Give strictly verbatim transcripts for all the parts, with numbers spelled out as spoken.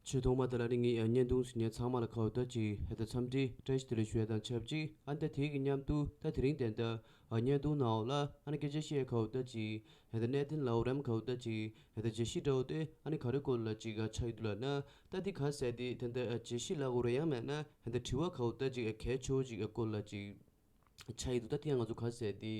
ཆེས་ཐོག་མ་དེ་ལ་ནི་ངས་བརྙན་ཐུང་གཟིགས་མཁན་ཚང་མ་ལ་ཁ་བརྡ་ཅིག་ཧེ་ད་འཚམས་འདྲི་བཀྲ་ཤིས་བདེ་ལེགས་ཞུ་ཡ་དང་ཆབས་ཅིག་ཨ་ནི་ད་དེ་གི་མཉམ་དུ་ད་དེ་རིང་དེ་འདྲ་བརྙན་ཐུང་ནང་ལ་ཨ་ནི་སྐད་ཆ་བཤད་ཁ་བརྡ་ཅིག་ཧེ་ད་གནད་དོན་ལའོ་རམ་ཁ་བརྡ་ཅིག་ཧེ་ད་བརྗོད་གཞི་འདྲ་བོ་དེ་ཨ་ནི་ག་རེ་སྐོར་ལ་ཅིག་ཆགས་ཡོད་འདུག་ལབ་ན། ད་དེ་ག་ཟེར་དེ་དེ་འདྲ་བརྗོད་གཞི་ལབ་དགོས་རེད། ཡང་མེད་ན་ཧེ་ད་དྲི་བ་ཁ་བརྡ་ཅིག་གལ་ཆེ་བོ་ཅིག་སྐོར་ལ་ཅིག་ཆགས་ཡོད་འདུག་ད་དེ་ཡང་ང་ཚོ་ག་ཟེར་དེ་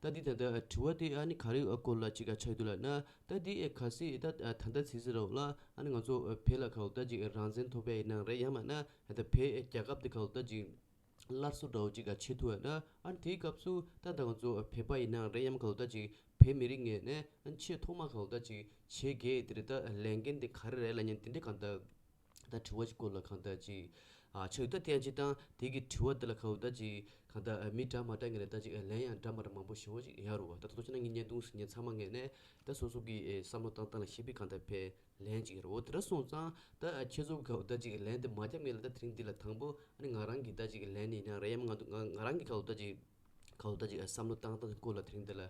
ད་དེ་ད་ལྟ་དྲི་བ་དེ་ཨ་ནི་ག་རེ་སྐོར་ལ་ཅིག་ཆགས་ཡོད་འདུག་ལབ་ན། ད་དེ་ཨེ་གལ་སྲིད་ད་ད་ལྟ་ཚིག་ཟེར་རོགས་ལ་ཨ་ནི་ང་ཚོ་བོད་ལ་ག་ད་ཅིག་རང་བཙན་ཐོབ་པ་ཡིན་ན་རེད། ཡང་མིན་ན་ད་བོད་རྒྱལ་ཁབ་དེ་ག་ད་ཅིག་སླར་གསོ་འདྲ་བོ་ཅིག་བྱེད་ཐུབ་ཡོད་ན། ཨ་ནི་དེའི་སྐབས་སུ་ད་ད་ང་ཚོ་བོད་པ་ཡིན་ན་རེད། ཡང་མིན་ག་ད་ཅིག་བོད་མི་རིགས་ངོས་ནས་ཨ་ནི་ཆེས་ཐོག་མ་ག་ད་ཅིག་བྱེད་དགོས་དེ་རེད། ད་ལས་འགན་དེ་ག་རེ་རེད་ལབ་མཁན་དེ་འདྲ་གང་ལྟར། ད་དྲི་བ་ཅིག་སྐོར་ལ་གང་ལྟར་ཅིག་ཨ་ཆགས་ཡོད། ད་དེ་ཡང་ཅིག་དང་དེ་གི་དྲི་བ་དེ་ལ་གང་ལྟར་ཅིག་གང་ལྟར་མི་འདྲ་མི་འདྲ་ངོས་ནས་ད་ཅིག་ལན་ཡང་འདྲ་མི་འདྲ་མང་པོ་ཞེ་པོ་ཅིག་ཡོད་རེད་བ། ད་ད་ལྟ་ཆ་ན་ངའི་བརྙན་ཐུང་གཟིགས་མཁན་ཚང་མ་ངོས་ནས་ད་སོ་སོ་གི་ཨེ་བསམ་བློ་བཏང་སྟངས་ལ་གཞིགས་པའི་གང་ལྟར་བས་ལན་ཅིག་ཡོད་རེད་བ། དེ་འདྲ་སོང་ཙང་ད་ཁྱེད་ཚོ་གི་གང་ལྟར་ཅིག་ལན་དེ་མ་རྒྱབ་ངེས་ལ། ད་དེ་རིང་འདི་ལ་དང་པོ་ཨ་ནི་ང་རང་གི་ད་ཅིག་ལན་ནི་ཡིན་ན་རེད། ཡང་ང་ང་ང་རང་གི་གང་ལྟར་ཅིག་གང་ལྟར་ཅིག་བསམ་བློ་བཏང་སྟངས་སྐོར་ལ་དེ་རིང་འདི་ལ་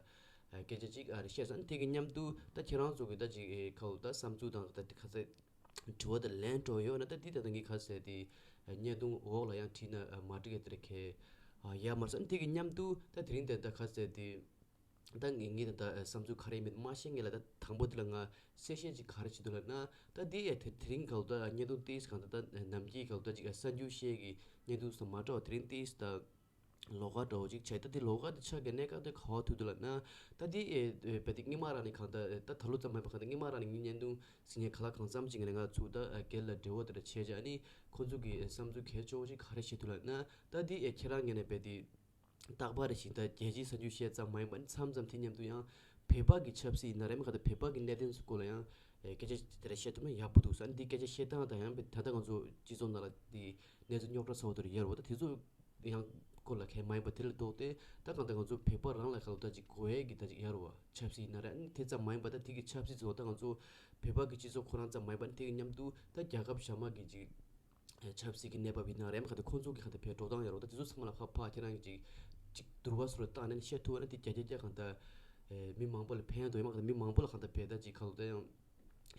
སྐད་ཆ་ཅིག་ཨ་རེ་བཤད་ཙང་། དེ་གི་མཉམ་དུ་ད་ཁྱེད་རང་ཚོ་གི་ད་ཅིག་ཨེ་གང་ལྟར་བསམ་ཚུལ་དང་ད་དེ་ག་ཚད་དྲི་བ་དང་ལན་སྤྲོད་ཡོད་ན་ད་འདི་ད་ལྟ་ངས་ག་ཟེར་དེ་བརྙན་ཐུང་འོག་ལ་ཡང་བྲིས་ན་མ་འགྲིག་གི་དེ་རེད་ཁེ། ཡ་མ་ཟད་དེ་གི་མཉམ་དུ་ད་དེ་རིང་དེ་ད་ག་ཟེར་དེ་ད་ངས་ངས་ད་ལྟ་བསམ་ཚུལ་ག་རེ་མེད་མ་ཤེས་ངེས་ལ། ད་དང་པོ་དེ་ལ་ང་གསལ་བཤད་ཅིག་ག་རེ་བྱེད་འདུག་ལབ་ན། ད་འདི་ཡ་དེ་དེ་རིང་ག་ལ་ད་བརྙན་ཐུང་ཏིས་གང་ད་ད་ནམ་རྒྱུན་ག་ལ་ད་ཅིག་གསར་འགྱུར་བཤད་གི་བརྙན་ཐུང་སོགས་མ་འདྲ་བ་དེ་རིང་ཏིས་ད། ལོགས་ཀ་འདྲ་བོ་ཅིག་བྱས། ད་དེ་ལོགས་ཀ་དེ་ཆགས་ཀྱི་གནད་འགག་དེ་ག་པར་ཐུག་འདུག་ལབ་ན། ད་དེ་ཨེ་ཨེ་བས་དེ་སྔོན་མ་རང་ནས་གང་ལྟར་ད་ད་ལོ་ཙམ་མ་ཡིན་པ་གང་ལྟར་སྔོན་མ་རང་ནས་ངའི་བརྙན་ཐུང་གཟིགས་མཁན་ག་ལ་གང་འཚམ་ཅིག་ནས་ང་ཚོ་ད་སྒེར་ལ་འབྲེལ་བ་དེ་འདྲ་བྱས་བྱས། ཨ་ནི་ཁོང་ཚོ་གི་བསམ་ཚུལ་གལ་ཆེ་བོ་ཅིག་ག་རེ་བཤད་འདུག་ལབ་ན། ད་དེ་ཨེ་ཁྱེད་རང་ངོས་ནས་བས་དེ་རྟག་པར་རེ་བཞིན་ད་རྒྱལ་སྤྱིའི་གསར་འགྱུར་བཤད་ཙམ་མ་ཡིན་པ། ཨ་ནི་མཚམས་མཚམས་དེ་མཉམ་དུ་ཡང་བོད་པ་གི་ཆབ་སྲིད་ཡིན་ན་རེད། མ་གང་ལྟར་བོད་པ་གི་གནད་དོན་ཚོའི་སྐོར་ལ་ཡང་ཨེ་སྐད་ཆ་དེ་འདྲ་བཤད་ཐུབ་ན་ཡག་པོ་འདུག་ཟེར། ཨ་ནི་འདི་སྐད་ཆ་བཤད་སྟངས་དང་ཡང་ད་ལྟ་ང་ཚོ་སྤྱི་ཚོགས་ནང་ལ་དེ་གནས་ཚུལ་རྙོག་དྲ་ཚ་བོ་དེ་འདྲ་ཡོད་རེད་བ། ད་དེ་ཚོ་ཡང་སྐོར་ལ་གལ་མ་ཡིན་པ་དེ་ལས་ལྡོག་སྟེ་ད་གང་ལྟར་ང་ཚོ་བོད་པ་རང་ལ་གང་ལྟར་ཅིག་དགོས་ཡས་ཀྱི་ད་ཅིག་ཡོད་རེད་བ། ཆབ་སྲིད་ཡིན་ན་རེད། ཨ་ནི་དེ་ཙམ་མ་ཡིན་པ་ད་དེ་གི་ཆབ་སྲིད་ཚོ་ད་ང་ཚོ་བོད་པ་གི་སྤྱི་ཚོགས་ཁོ་རང་ཙམ་མ་ཡིན་པ། ཨ་ནི་དེ་གི་མཉམ་དུ་ད་རྒྱལ་ཁབ་གཞན་མ་གི་ཅིག་ཆབ་སྲིད་ཀྱི་གནས་བབ་ཡིན་ན་རེད། མ་གང་ལྟར་ཁོང་ཚོ་གི་གང་ལྟར་བས་འགྲོ་སྟངས་ཡོད་རེད་བ། ད་དེ་ཚོ་ཚང་མ་ལ་ཕར་ཕར་ཁྱེད་རང་གི་ཅིག་ཅིག་བསྡུར་བ་སོགས་ལ་བཏང་ནས་བཤད་ཐུབ་པ་ན་དེ་བརྒྱ་ཆ་བརྒྱ་གང་ལྟར་ཨེ་མི་མང་པོ་ལ་ཕན་ཡོན་འདུག་ཡོད། མ་གང་ལྟར་མི་མང་པོ་ལ་གང་ལྟར་བས་ད་ཅིག་གང་ལྟར་ཡང་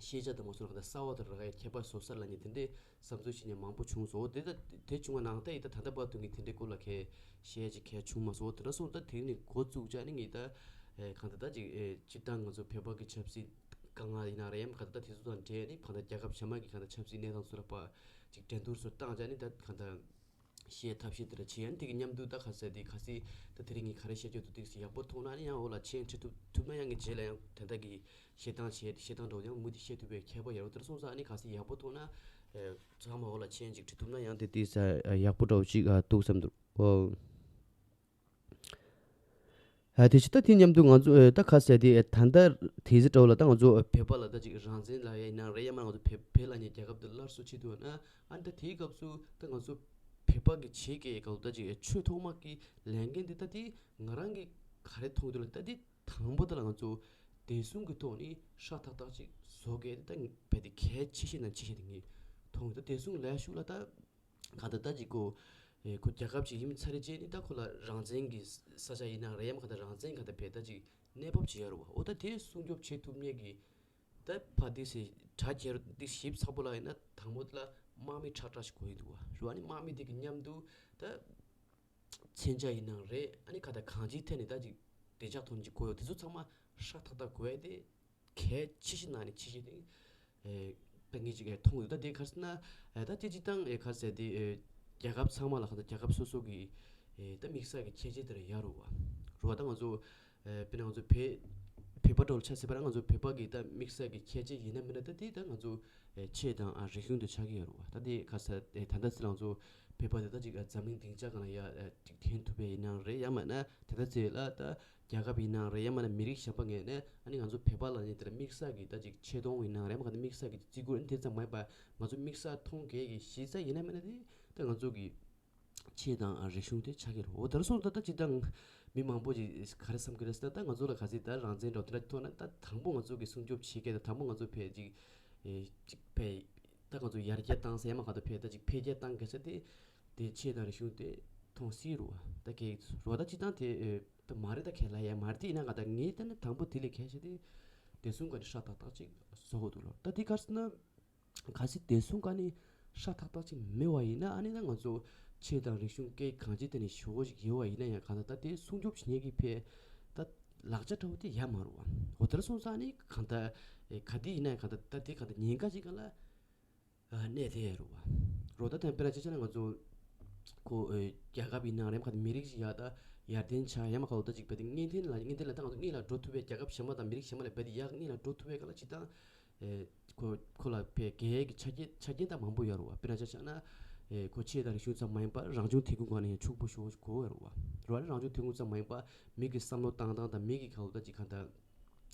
ཤེས་བྱ་དང་མ་སོང་ན་གང་ལྟར་གསར་བ་དང་རག་ཡ་ཁྱད་པར་བཟོ་ས་ལབ་མཁན་དེ་འདྲའི་བསམ་ཚུལ་བྱེད་མཁན་མང་པོ་བྱུང་སོང་། དེ་ད་དེ་བྱུང་བ་ནང་ལྟར་ཡིན། ད་ད་ལྟ་བར་དུ་ངས་དེ་འདྲའི་སྐོར་ལ་གལ་བཤད་ཅིག་གལ་བྱུང་མ་སོང་། དེ་འདྲ་སོང་ད་དེ་ནས་འགོ་བཙུགས་བྱས་ནས་ངས་ད་ཨེ་གང་ལྟར་ད་ཅིག་ཨེ་སྤྱིར་བཏང་ང་ཚོ་བོད་པ་གི་ཆབ་སྲིད་དཀའ་ངལ་ཡིན་ན་རེད། ཡང་མ་གང་ལྟར་ད་དེ་ཚོ་དང་འབྲེལ་ནས་གང་ལྟར་རྒྱལ་ཁབ་གཞན་མ་གི་གང་ལྟར་ཆབ་སྲིད་གནས་སྟངས་ཚོ་ལ་ཕར་ཅིག་འགྲན་བསྡུར་ཚོ་བཏང་བྱས་ནས་ད་གང་ལྟར་བཤད་ཐབས་ཤེས་དེ་འདྲ་བྱེད་ཡ། ཨ་ནི་དེ་གི་མཉམ་དུ་ད་ག་ཟེར་དེ་གལ་སྲིད་ད་དེ་རིང་ངས་ག་རེ་བཤད་རྒྱུ་འདུག་དེ་ཡག་པོ་མཐོང་ན། ཨ་ནི་ཡང་འོག་ལ་མཆན་བྲིས་ཐུབ་ཐུབ་ན་ཡང་ངས་རྗེས་ལ་ཡང་དེ་འདྲ་གི་བཤད་སྟངས་བྱས་བཤད་སྟངས་འདྲ་བོ་ཡང་མུ་མཐུད་བཤད་ཐུབ་པའི་ཁྱད་པར་ཡོད་རེད། དེ་འདྲ་སོང་ཙང་ཨ་ནི་གལ་སྲིད་ཡག་པོ་མཐོང་ན་ཨེ་ཚང་མ་འོག་ལ་མཆན་ཅིག་བྲིས་ཐུབ་ན་ཡང་དེ་དེ་ས་ཡག་པོ་འདྲ་བོ་ཅིག་ཨ་འདུག་བསམ་འདུག་ཨོ། ཨ་དེ་ཕྱི་ད་དེ་མཉམ་དུ་ང་ཚོ་ཨེ་ད་ག་ཟེར་དེ་ཨེ་ད་ལྟ་དེ་ཚེ་འདྲ་བོ་ལ་ད་ང་ཚོ་ཨེ་བོད་པ་ལ་ད་ཅིག་རང་བཙན་ལབ་ཡ་ཡིན་ན་རེད། ཡང་མིན་ན་ང་ཚོ་བོད་བོད་ལབ་མཁན་རྒྱལ་ཁབ་དེ་སླར་གསོ་བྱེད་ཐུབ་ན། ཨ་ནི་ད་དེའི་སྐབས་སུ་ད་ང་ཚོ་བོད་པ་གི་བྱེད་དགོས་ཡ་གང་ལྟར་ཅིག་ཨེ་ཆེས་ཐོག་མ་གི་ལས་འགན་དེ་ད་དེ་ང་རང་གི་ག་རེ་མཐོང་གི་འདུག་ལབ། ད་དེ་དང་པོ་དེ་ལ་ང་ཚོ་བདེ་སྲུང་གི་ཐོག་ནས་ཧྲ་ཐག་ཐག་ཅིག་བཟོ་དགོས་ཡ་དེ་ད་རྦད་དེ་གལ་ཆེ་ཤོས་ནང་ཆེ་ཤོས་དེ་ངས་མཐོང་གི་འདུག་བདེ་སྲུང་ལས་ཞུགས་ལ་ད་གང་ལྟར་ད་ཅིག་ཁོ་ཨེ་ཁོ་རྒྱལ་ཁབ་ཅིག་ཡིན་ཚར་རྗེས་ནི་ད་ཁོ་ལ་རང་བཙན་གྱི་ས་ཆ་ཡིན་ན་རེད། ཡང་མིན་གང་ལྟར་རང་བཙན་གང་ལྟར་བས་ད་ཅིག་གནས་བབ་ཅིག་ཡོད་རེད་བ། འོ་ད་དེ་སྲུང་སྐྱོབ་བྱེད་ཐུབ་མཁན་གྱི་ད་ཕར་དེ་སེ་གྲ་རྒྱས་རུ་དེ་ཞིབ་ཚགས་པོ་ལ་ཡིན་ན་དང་པོ་དེ་ལ་དམག་མི་ཁྲ་ཁྲ་ཞིག་དགོས་ཀྱི་འདུག་བ། རེད་བ། ཨ་ནི་དམག་མི་དེ་གི་མཉམ་དུ་ད་མཚོན་ཆ་ཡིན་ནའང་རེད། ཨ་ནི་གང་ལྟར་གང་ཅིའི་ཐད་ནས་ད་ཅིག་བདེ་འཇགས་ཐོག་ནས་ཅིག་དགོས་ཡོད། དེ་ཚོ་ཚང་མ་ཧྲ་ཐག་ཐག་དགོས་ཡ་དེ་གལ་ཆེ་ཤོས་ནང་ནས་ཆེ་ཤོས་དེ་ཨེ་ད་ངས་ཅིག་ཨེ་མཐོང་ཡོད། ད་དེ་ག་རེ་ཟེར་ན་ཨེ་ད་དེ་སྤྱིར་བཏང་ཨེ་ག་རེ་ཟེར་དེ་ཨེ་རྒྱལ་ཁབ་ཚང་མ་ལ་གང་ལྟར་རྒྱལ་ཁབ་སོ་སོ་གི་ཨེ་ད་དམིགས་བསལ་གྱི་ཁྱད་ཆོས་དེ་འདྲ་ཡོད་རེད་བ། རེད་བ། ད་ང་ཚོ་ཨེ་དཔེར་ན་ང་ཚོ་བོད་བོད་པ་འདྲ་བོ་ཆ་བཞག་པ་ན་ང་ཚོ་བོད་པ་གི་ད་དམིགས་བསལ་གྱི་ཁྱད་ཆོས་ཡིན་ན་མིན་ན་ད་དེ་ད་ང་ཚོ་ཨེ་ཆོས་དང་ཨ་རིག་གཞུང་དེ་ཆགས་ཀྱི་ཡོད་རེད་བ། ད་དེ་ག་རེ་ཟེར་ཨེ་ད་ལྟ་ཚེ་ལ་ང་ཚོ་བོད་པ་དེ་ད་ཅིག་ཨ་འཛམ་གླིང་སྡིངས་ཆ་སྒང་ལ་ཡ་ཨེ་ཅིག་འཐེན་ཐུབ་པ་ཡིན་ནའང་རེད། ཡང་མིན་ན་དེ་ད་ཚེ་ལ་ད་རྒྱལ་ཁབ་ཡིན་ནའང་རེད། ཡང་མིན་ན་མི་རིགས་གཞན་པ་ངོས་ནས་ཨ་ནི་ང་ཚོ་བོད་པ་ལ་ནི་དེ་ལ་དམིགས་བསལ་གྱི་ད་ཅིག་ཆེ་མཐོང་ཡིན་ནའང་རེད། མ་གང་ལྟར་དམིགས་བསལ་གྱི་བརྩི་བཀུར་ཨ་ནི་དེ་ཙམ་མ་ཡིན་པ་ང་ཚོ་དམིགས་བསལ་མཐོང་དགོས་ཀྱི་གཞི་རྩ་ཡིན་ན་མིན་ན་དེ་ད་ང་ཚོ་གི་ཆོས་དང་རིག་གཞུང་དེ་ཆགས་ཀྱི་རེད། འོ་དེ་འདྲ་སོང་ཙང་ད་སྤྱིར་བཏང་མི་མང་པོ་ཅིག་ག་རེ་བསམ་གྱི་རེད་ཟེར་ན། ད་ང་ཚོ་ལ་གལ་སྲིད་ད་རང་བཙན་འདྲ་བོ་དེ་འདྲ་ཐོབ་ན་ད་དང་པོ་ང་ཚོ་གི་སྲུང་སྐྱོབ་བྱེད་མཁན་དང་དང་པོ་ང་ཚོ་ཕལ་ཅིག་ཨེ་ཅིག་ཕལ་ད་ང་ཚོ་ཡར་རྒྱས་བཏང་ས་ཡང་མིན་གང་ལྟར་ཕལ་ད་ཅིག་འཕེལ་རྒྱས་བཏང་དགོས་ས་དེ་དེ་ཆོས་དང་རིག་གཞུང་དེ་མཐོང་སྲིད་རེད་བ། ད་གལ་རེད་བ། ད་སྤྱིར་བཏང་དེ་ཨེ་ད་མ་རེད། ད་གལ་ལ་ཡ་མ་རེད། དེ་ཡིན་ན་གང་ལྟར་ངས་ལྟ་ན་དང་པོ་དེ་ལས་གལ་ཆེ་དེ་བདེ་སྲུང་ག་ནས་ཧྲ་ཐག་ཐག་ཅིག་བཟོ་དགོས་འདུག་ལོ། ད་དེ་ག་རེ་ཟེར་ན། གལ་སྲིད་བདེ་སྲུང་ག་ནས་ཧྲ་ཐག་ཐག་ཅིག་མེད་པ་ཡིན་ན། ཨ་ནི་ད་ང་ཚོ་ཆོས་དང་རིག་གཞུང་སྐད་གང་ཅི་དེ་ནས་ཞོ་བོ་ཞིག་ཡོད་པ་ཡིན་ན་ཡང་། གང་ལྟར་ད་དེ་སྲུང་སྐྱོབ་བྱེད་མཁན་གྱི་ཕའི་ད་ལག་ཆ་འདྲ་བོ་དེ་ཡོད་མ་རེད་བ། འོ་དེར་སོང་ཙང་ནི་གང་ལྟར་ཨེ་ག་དེ་ཡིན་ན་ཡང་། གང་ལྟར་ད་དེ་གང་ལྟར་ཉེན་ཁ་ཅིག་ག་ལ་ཨ་གནས་དེ་ཡོད་རེད་བ། རོ་ད་དང་དཔེར་ན་ཆ་བཞག་ན་ང་ཚོ་ཁོ་ཨེ་རྒྱལ་ཁབ་ཡིན་ན་རེད། གང་ལྟར་མི་རིགས་ཤིག་ཡར་ད་ཡར་ལྡན་ཆགས་ཡ་མ་ག་ལོ་ད་ཅིག་བས་ཏེ་གཉེན་ཐན་ལ་གཉེན་ཐན་ལ་ད་ང་ཚོ་གཉིས་ལ་འགྲོ་ཐུབ་པའི། རྒྱལ་ཁབ་གཞན་པ་དང་མི་རིགས་གཞན་པ་ལ་བས་ཏེ་ཡར་གཉིས་ལ་འགྲོ་ཐུབ་པའི་ག་ལ་ཅིག་ད། ཨེ་ཁོ་ཁོ་ལ་ཕའི་གལ་གྱི་ཆ་རྐྱེན་ཆ་རྐྱེན་དང་མང་པོ་ཡོད་རེད་བ། དཔེར་ན་ཆ་བཞག་ན་ཨེ་ཁོ་ཆོས་དང་རིག་གཞུང་ཙམ་མ་ཡིན་པར་རང་བྱུང་ཐོན་ཁུངས་སྒང་ནས་ཡང་ཕྱུག་པོ་ཞེ་པོ་ཞིག་དགོས་ཡོད་རེད་བ། རེད་བ། རང་བྱུང་ཐོན་ཁུངས་ཙམ་མ་ཡིན་པར་མི་གི་བསམ་བློ་བཏང་སྟངས་དང་། མི་གི་ག་ལ་ད་ཅིག་གང་ལྟར་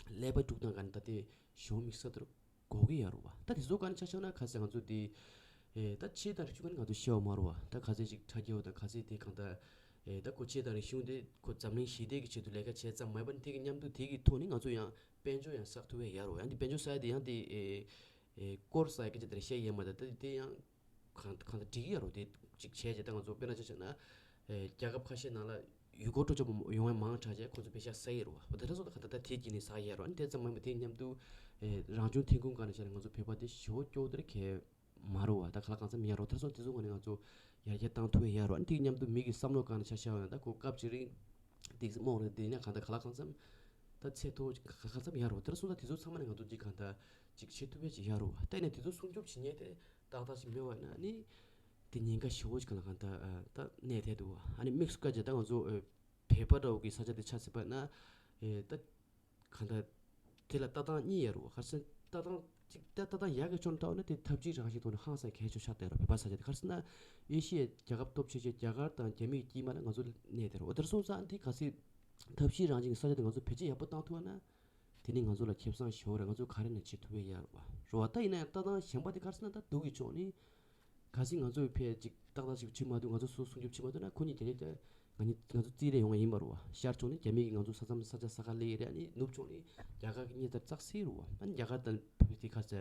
ཀླད་པ་དཀྲུག་སྟངས་སྒང་ནས་ད་དེ་ཞེ་པོ་དམིགས་བསལ་དུ་དགོས་ཀྱི་ཡོད་རེད་བ། ད་དེ་ཚོ་སྒང་ནས་ཆ་བཞག་ན་གལ་སྲིད་ང་ཚོ་དེ་ཨེ་ད་ཆོས་དང་རིག་གཞུང་སྒང་ནས་ང་ཚོ་ཤེས་པ་མ་རེད་བ། ད་གལ་སྲིད་ཅིག་དྲ་རྒྱ་བ་དང་གལ་སྲིད་དེ་གང་ལྟར་ཨེ་ད་ཁོ་ཆོས་དང་རིག་གཞུང་དེ་ཁོ་འཛམ་གླིང་ཞི་བདེ་གི་ཆེད་དུ་ལས་ཀ་བྱས་ཙམ་མ་ཡིན་པར། དེ་གི་མཉམ་དུ་དེ་གི་ཐོག་ནས་ང་ཚོ་ཡང་དཔལ་འབྱོར་ཡང་བསགས་ཐུབ་པ་ཡོད་རེད་བ། ཡང་དེ་དཔལ་འབྱོར་བསགས་ཡ་དེ་ཡང་དེ་ཨེ་ཨེ་སྐོར་ཟ་ཡ་སྐད་ཆ་དེ་རེད། བཤད་ཡ་མ་རེད། ད་དེ་དེ་ཡང་གང་གང་ལྟར་འགྲིག་གི་ཡོད་རེད་བ། དེ་ཅིག་བྱས་རྗེས་ད་ང་ཚོ་དཔེར་ན་ཆ་བཞག་ན་ཨེ་རྒྱལ་ཁབ་ཁ་ཤས་ནང་ལ་ཡུལ་སྐོར་སྤྲོ་འཆམ་ཡོང་བ་མང་དྲགས་རྗེས་ཁོ་ཚོ་པེ་ཤག་བསགས་ཡོད་རེད་བ། འོ་དེ་འདྲ་སོང་ཙང་གང་ལྟར་ད་དེ་གི་ནས་བསགས་ཡོད་རེད་བ། ཨ་ནི་དེ་ཙམ་མ་ཡིན་པ་དེ་མཉམ་དུ་ཨེ་རང་བྱུང་ཐོན་ཁུངས་སྒང་ནས་བཤད་ན་ང་ཚོ་བོད་པ་དེ་ཞེ་པོ་སྐྱོ་བོ་དེ་རེད། གལ་མ་རེད་བ། ད་ག་ལ་གང་འཚམ་ཡོད་རེད་བ། དེ་སོང་དེ་ཚོ་ངོས་ནས་ང་ཚོ་ཡར་རྒྱས་བཏང་ཐུབ་ཡ་ཡོད་རེད་བ། ཨ་ནི་དེ་མཉམ་དུ་མི་གི་བསམ་བློ་སྒང་ནས་ཆ་བཞག་ཡོད་ན། ད་ཁོ་སྐབས་ཅིག་རིང་དེ་རྨོངས་རེད། དེ་ཡིན་ན་གང་ལྟར་ག་ལ་གང་འཚམ་ད་ཚད་མཐོ་ག་གང་འཚམ་ཡོད་རེད་བ། དེ་སོང་ད་དེ་ཚོ་ཚང་མ་ནས་ང་ཚོ་ཅིག་གང་ལྟར་ཅིག་བྱེད་ཐུབ་ཡ་ཅིག་ཡོད་རེད་བ། ད་ཡིན་ན་དེ་ཚོ་སྲུང་སྐྱོབ་བྱེད་མཁན་དེ་ཏག་ཏག་ཅིག་མེད་པ་ཡིན་ན་ནི་དེ་ཉེན་ཁ་ཞེ་པོ་ཅིག་ག་ལ་གང་ལྟར་ཨ་ད་གནས་ཐལ་འདུག་བ། ཨ་ནི་དམིགས་སུ་བཀར་བྱས་ད་ང་ཚོ་ཨེ་བོད་པ་འདྲ་བོ་གི་ས་ཆ་དེ་ཆ་བཞག་པ་ན་ཨེ་ད་གང་ལྟར་དེ་ལ་ལྟ་སྟངས་གཉིས་ཡོད་རེད་བ། ག་རེ་ཟེར་ན་ལྟ་སྟངས་གཅིག་ད་ལྟ་སྟངས་ཡག་གི་ཕྱོགས་ནས་ལྟ་བ་ན་དེ་འཐབ་ཇུས་རང་བཞིན་ཐོག་ནས་ཧང་སང་གལ་ཆེ་ཤོས་ཆགས་བསྡད་ཡོད་རེད། བོད་པ་ས་ཆ་དེ་ག་རེ་ཟེར་ན་ཨེ་ཤི་ཡའི་རྒྱལ་ཁབ་སྟོབས་ཆེ་ཤོས་རྒྱ་གར་དང་རྒྱ་མིའི་དཀྱིལ་མ་ལ་ང་ཚོ་གནས་བསྡད་རེད། འོ་དེར་སོང་ཙང་དེ་གལ་སྲིད་འཐབ་ཇུས་རང་བཞིན་གྱི་ས་ཆ་དེ་ང་ཚོ་བེད་སྤྱོད་ཡག་པོ་བཏང་ཐུབ་པ་ན། དེ་ནི་ང་ཚོ་ལ་ཁེ་བཟང་ཞེ་པོ་རེད། ང་ཚོ་ག་རེ་ནས་བྱེད་ཐུབ་ཡ་ཡོད་རེད་བ། རེད་བ། ད་ཡིན་ན་ཡང་ལྟ་སྟངས་གཞན་པ་དེ་ག་རེ་ཟེར་ན་ད་སྡུག་གི་ཕྱོགས་ནི། གལ་སྲིད་ང་ཚོའི་ཕའི་ཅིག་ཏག་ཏག་ཅིག་བྱེད་མ་ཐུབ། ང་ཚོ་སོ་སྲུང་སྐྱོབ་བྱེད་མ་ཐུབ་ན་ཁོ་གཉིས་རྒྱ་རྒྱ་རྒྱ་ང་གཉིས་ང་ཚོ་རྩིས་རེ་ཡོང་བ་ཡིན་པ་རེད་བ། ཤར་ཕྱོགས་ནི་རྒྱ་མི་གིས་ང་ཚོ་ས་མཚམས་ས་ཆ་ས་ག་ལེ་རེད། ཨ་ནི་ནུབ་ཕྱོགས་ནི་རྒྱ་གར་གྱིས་གནས་ཚུལ་བཙག་སྲིད་རེད་བ། ཨ་ནི་རྒྱ་གར་དང་བོད་པའི་དེ་ག་ཚད་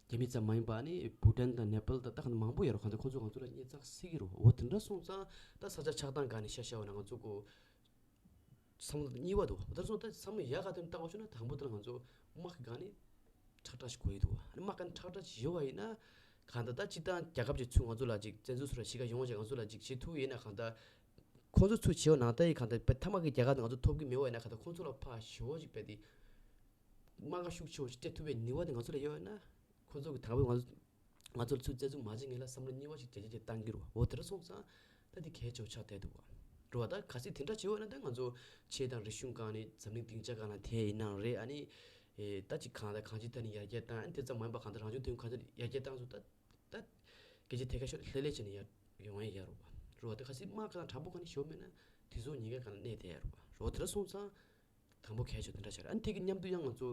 རྒྱ་མི་ཙམ་མ་ཡིན་པ་ཨ་ནི་བྷུ་ཊན་དང་ནེ་པཱལ་དང་ད་ག་ནང་མང་པོ་ཡོད་རེད། གང་ལྟར་ཁོ་ཚོ་ང་ཚོ་ལ་གནས་བཙག་སྲིད་ཀྱི་རེད་བ། འོ་དེ་འདྲ་སོང་ཙང་ད་ས་ཆ་ཆགས་སྟངས་སྒང་ནས་ཤ་ཤ་བ་ན་ང་ཚོ་ཀོ་བསམ་བློ་གཉིས་པ་འདུག་དེར་སོང་ད་བསམ་བློ་ཡག་ག་དེ་བཏང་བ་ཤོད་ན་དང་པོ་དེ་ལ་ང་ཚོ་དམག་གི་སྒང་ནས་ཁྲག་ཁྲག་ཞིག་དགོས་ཡི་འདུག་ཨ་ནི་དམག་གི་སྒང་ནས་ཁྲག་ཁྲག་ཞིག་ཡོད་པ་ཡིན་ན་གང་ལྟར་ད་སྤྱིར་བཏང་རྒྱལ་ཁབ་ཅིག་ཚུར་ང་ཚོ་ལ་ཅིག་བཙན་འཛུལ་སུ་ར་ཞིག་ག་ཡོང་བ་ཅིག་ང་ཚོ་ལ་ཅིག་བྱེད་ཐུབ་ཡིན་ན་གང་ལྟར་ཁོ་ཚོ་ཚུར་བྱེད་པ་ནང་ལྟ་ཡི་གང་ལྟར་པ་ཐ་མག་གི་རྒྱལ་ཁབ་ང་ཚོ་ཐོབ་གི་མེད་པ་ཡིན་ན་གང་ལྟར་ཁོ་ཚོ་ལ་ཕར་ཞེ་པོ་ཅིག་བས་ཏེ་དམག་སྒར་ཤུགས་ཆེ་བོ་ཞིག་སྤྲད་ཐུབ་པའི་ནུས་པ་དེ་ང་ཚོ་ལ་ཡོད་ཡོད་ན། ཁོ་ཚོ་གི་དང་པོ་ང་ཚོ་ང་ཚོར་ཚུར་བཙན་འཛུལ་མ་བྱེད་སྔོན་ལ་བསམ་བློ་གཉིས་པ་ཞིག་རྒྱ་ཆེ་ཆེ་བཏང་གི་རེད་བ། འོ་དེ་འདྲ་སོང་ཙང་ད་དེ་གལ་ཆེ་བོ་ཆགས་བསྡད་འདུག་བ། རེད་བ། ད་གལ་སྲིད་དེ་འདྲ་བྱེད་འོས་ན་ད་ང་ཚོ་ཆོས་དང་རིག་གཞུང་སྒང་ནས་འཛམ་གླིང་སྡིངས་ཆ་སྒང་ལ་དེ་ཡིན་ནའང་རེད། ཨ་ནི་ཨེ་ད་ཅིག་གང་ལ་གང་ཅིའི་ཐད་ནས་ཡར་རྒྱས་བཏང་། ཨ་ནི་དེ་ཙམ་མ་ཡིན་པ་གང་ལྟར་རང་བྱུང་ཐོན་ཁུངས་གང་ཅི་ཡར་རྒྱས་བཏང་སོང་ད། ད་སྐད་ཆ་ཐད་ཀར་ཤོད་ལྷོད་ལྷོད་བྱས་ནས་ཡར་ཡོང་ཡ་ཡ་རེད་བ། རེད་བ། ད་གལ་སྲིད་དམག་སྒང་དྲག་པོ་སྒང་ནས་ཞོ་མེད་ན་དེ་ཚོ་ཉེན་ཁ་སྒང་ལ་གནས་བསྡད་ཡ་རེད་བ། རེད་བ། དེ་འདྲ་སོང་ཙང་དང་པོ་གལ་ཆེ་དེ་འདྲ་ཆགས་རེད། ཨ་ནི་དེ་གི་མཉམ་དུ་ཡང་ང་ཚོ་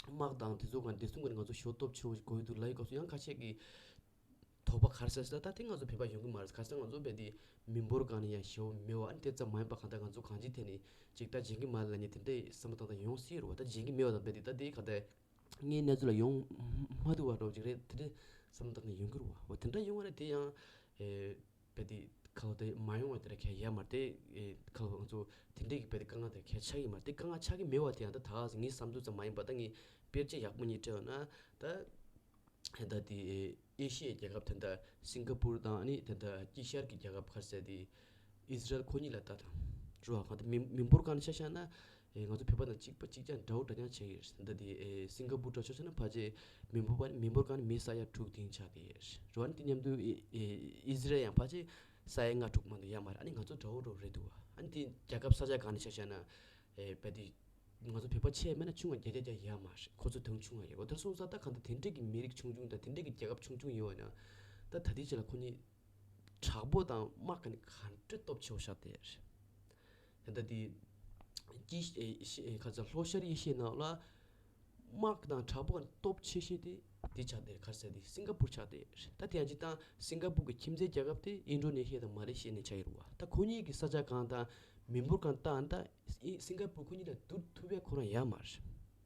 དམག་དང་དེ་ཚོ་གང་བདེ་སྲུང་གི་ང་ཚོ་ཞོ་སྟོབས་ཆེ་བོ་ཞིག་དགོས་ཀྱི་འདུག་ལབ་ཡི་སྐབས་སུ་ཡང་ཁ་ཤས་ཀྱིས་དོགས་པ་ག་རེ་ཟ་ཟེར་ན། ད་དེ་ང་ཚོ་བོད་པ་ཡོང་གི་མ་རེད། ག་རེ་ཟེར་ན་ང་ཚོ་རྦད་དེ་མི་འབོར་སྒང་ནས་ཡང་ཞེ་པོ་མེད་པ། ཨ་ནི་དེ་ཙམ་མ་ཡིན་པ་གང་ལྟར་ང་ཚོ་གང་ཅིའི་ཐད་ནས་ཅིག་ད་འཇོན་གི་མ་རེད་ལབ་མཁན་དེ་འདྲའི་བསམ་བློ་བཏང་སྟངས་ཡོང་སྲིད་རེད་བ། ད་འཇོན་གི་མེད་པ་དང་རྦད་དེ་ད་དེ་ག་ད་ངའི་གནས་ཚུལ་ལ་ཡོང་མ་ཐུབ་པ་འདྲ་བོ་ཅིག་རེད། དེ་འདྲའི་བསམ་བློ་བཏང་སྟངས་ཡོང་གི་རེད་བ། འོ་དེ་འདྲ་ཡོང་བ་ན་དེ་ཡང་ཨེ། བས་དེ་ཁ་ལོ་དེ་མ་ཡོང་བ་དེ་ར་གལ་ཡ་མ་རེད་དེ། ཨེ་ཁ་ལོ་ང་ཚོ་དེ་འདྲས་ཀྱི་བས་དེ་དཀའ་ངལ་དེ་གལ་ཆགས་ཀྱི་མ་རེད། དེ་དཀའ་ངལ་ཆགས་ཀྱི་མེད་བ་དེ་ཡང་ད་ད་ངའི་བསམ་ཚུལ་ཙམ་མ་ཡིན་པ། ད་ངས་དཔེར་བརྗོད་ཡག་པོ་གཉིས་སྤྲད་ཡོད་ན་ད། ད་དེ་ཨེ་ཤི་ཡའི་རྒྱལ་ཁབ་དེ་འདྲ་སིང་ག་པུར་དང་ཨ་ནི་དེ་འདྲ་དཀྱིལ་ཤར་གྱི་རྒྱལ་ཁབ་ག་རེ་ཟེར་དེ་ཨི་ཟི་རལ་ཁོ་གཉིས་ལ་ལྟ་དང་། རེད་བ། གང་ལྟར་མི་མི་འབོར་སྒང་ནས་ཆ་བཞག་ན། ཨེ་ང་ཚོ་བོད་པ་དང་གཅིག་པ་གཅིག་རྐྱང་འདྲ་བོ་འདྲ་རྐྱང་བྱས་ཡོད་རེད། ད་དེ་ཨེ་སིང་ག་པུར་འདྲ་ཆ་བཞག་ན་ཕལ་ཆེར་མི་འབོར་པ་མི་འབོར་སྒང་ནས་མི་ས་ཡ་དྲུག་བདུན་ཆགས་བསྡད་ཡོད་རེད། རེད་བ། ཨ་ནི་དེ་མཉམ་དུ་ཨེ་ཨེ་ཨི་ཟི་རལ་ཡང་ཕལ་ཆེར་ས་ཡ་ལྔ་དྲུག་མ་གཏོགས་ཡོད་མ་རེད། ཨ་ནི་ང་ཚོ་འདྲ་བོ་འདྲ་བོ་རེད་འདུག་བ། ཨ་ནི་དེ་རྒྱལ་ཁབ་ས་ཆ་སྒང་ནས་ཆ་བཞག་ན་ཨེ་བས་དེ་ང་ཚོ་བོད་པ་ཆེ་མེད་ན་ཆུང་བ་བརྒྱ་ཆ་བརྒྱ་ཡོད་མ་རེད། ཁོ་ཚོ་དང་ཆུང་བ་ཡོད། འོ་དེར་སོང་ཙང་ད་གང་ལྟར་དེ་འདྲས་ཀྱི་མི་རིགས་ཆུང་ཆུང་དང་དེ་འདྲས་ཀྱི་རྒྱལ་ཁབ་ཆུང་ཆུང་ཡོད་པ་ན་ད་ད་ལྟའི་ཆ་ལ་ཁོ་གཉིས་དྲག་པོ་དང་དམག་གི་ནི་ག་འདྲ་སྟོབས་ཆེ་བོ་ཆགས་བསྡད་རེད། ད་ལྟ་དེ་ཅི་ཨེ་ཤི་ཨེ་ཁ་ཚ་ལྷོ་ཤར་ཨེ་ཤི་ཡའི་ནང་ལ་དམག་དང་དྲག་པོ་གི་སྟོབས་ཆེ་ཤོས་དེ་དེ་ཆགས་བསྡད་རེད། ག་རེ་ཟེར་དེ་སིང་ག་པུར་ཆགས་བསྡད་རེད། ད་དེ་ཡང་ཅི་ད་སིང་ག་པུར་གི་ཁྱིམ་མཚེས་རྒྱལ་ཁབ་དེ་ཨིན་ཌོ་ནེ་ཤི་ཡ་དང་མ་ལེ་ཤི་ཡ་ནས་ཆགས་ཡོད་རེད་བ། ད་ཁོ་གཉིས་ཀྱི་ས་ཆ་གང་དང་མི་འབོར་གང་བལྟས་ན་ད་སིང་ག་པུར་ཁོ་གཉིས་ལ་བསྡུར་ཐུབ་པའི་ཁོ་རང་ཡོད་མ་རེད།